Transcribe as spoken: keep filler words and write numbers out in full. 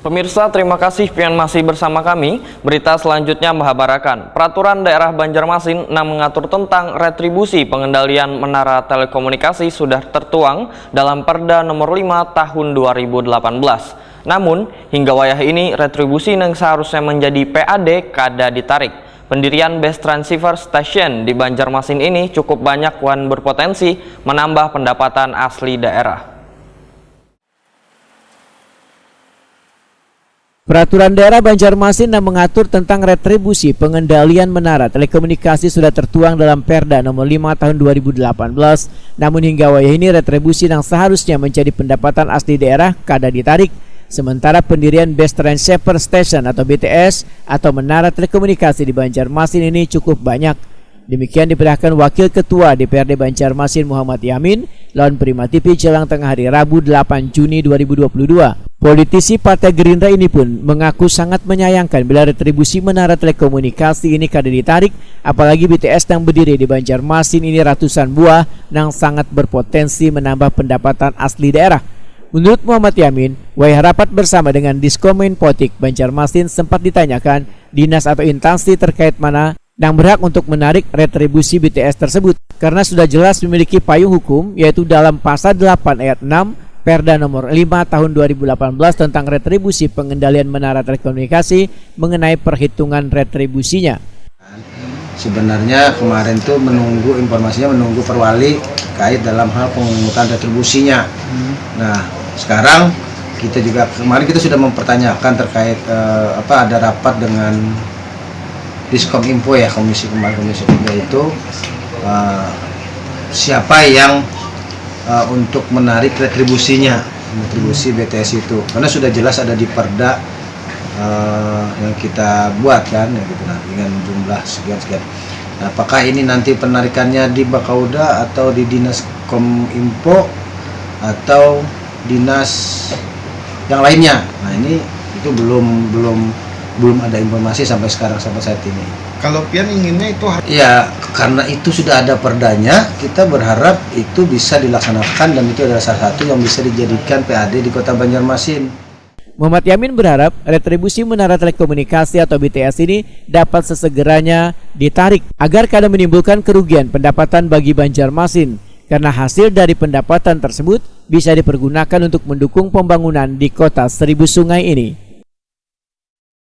Pemirsa, terima kasih pian masih bersama kami. Berita selanjutnya menghabarakan, Peraturan Daerah Banjarmasin nang mengatur tentang retribusi pengendalian menara telekomunikasi sudah tertuang dalam Perda Nomor lima Tahun dua ribu delapan belas. Namun, hingga wayah ini retribusi nang seharusnya menjadi P A D kada ditarik. Pendirian base transceiver station di Banjarmasin ini cukup banyak wan berpotensi menambah pendapatan asli daerah. Peraturan Daerah Banjarmasin yang mengatur tentang retribusi pengendalian menara telekomunikasi sudah tertuang dalam Perda Nomor lima Tahun dua ribu delapan belas. Namun, hingga wayah ini retribusi yang seharusnya menjadi pendapatan asli daerah kada ditarik. Sementara pendirian Base Transceiver Station atau B T S atau menara telekomunikasi di Banjarmasin ini cukup banyak. Demikian dipindahkan Wakil Ketua D P R D Banjarmasin Muhammad Yamin lawan Prima T V jelang tengah hari Rabu delapan Juni dua ribu dua puluh dua. Politisi Partai Gerindra ini pun mengaku sangat menyayangkan bila retribusi menara telekomunikasi ini kada ditarik, apalagi B T S yang berdiri di Banjarmasin ini ratusan buah yang sangat berpotensi menambah pendapatan asli daerah. Menurut Muhammad Yamin, wayah rapat bersama dengan Diskominfotik Banjarmasin sempat ditanyakan dinas atau instansi terkait mana yang berhak untuk menarik retribusi B T S tersebut, karena sudah jelas memiliki payung hukum, yaitu dalam Pasal delapan Ayat enam Perda Nomor lima Tahun dua ribu delapan belas tentang retribusi pengendalian menara telekomunikasi mengenai perhitungan retribusinya. Sebenarnya kemarin tuh menunggu, informasinya menunggu Perwali terkait dalam hal pemungutan retribusinya. Nah, sekarang kita juga, kemarin kita sudah mempertanyakan terkait eh, apa, ada rapat dengan Diskominfo ya, komisi kemarin, komisi tiga itu, eh, siapa yang eh, untuk menarik retribusinya, retribusi B T S itu, karena sudah jelas ada di Perda eh, yang kita buat kan, ya gitu, nah, dengan jumlah sekian-sekian. Nah, apakah ini nanti penarikannya di Bakauda atau di Dinas Kominfo atau dinas yang lainnya? Nah, ini itu belum belum belum ada informasi sampai sekarang, sampai saat ini. Kalau pian inginnya itu har- Ya, karena itu sudah ada perdanya, kita berharap itu bisa dilaksanakan dan itu adalah salah satu yang bisa dijadikan P A D di Kota Banjarmasin. Muhammad Yamin berharap retribusi menara telekomunikasi atau B T S ini dapat sesegeranya ditarik agar kada menimbulkan kerugian pendapatan bagi Banjarmasin, karena hasil dari pendapatan tersebut bisa dipergunakan untuk mendukung pembangunan di kota Seribu Sungai ini.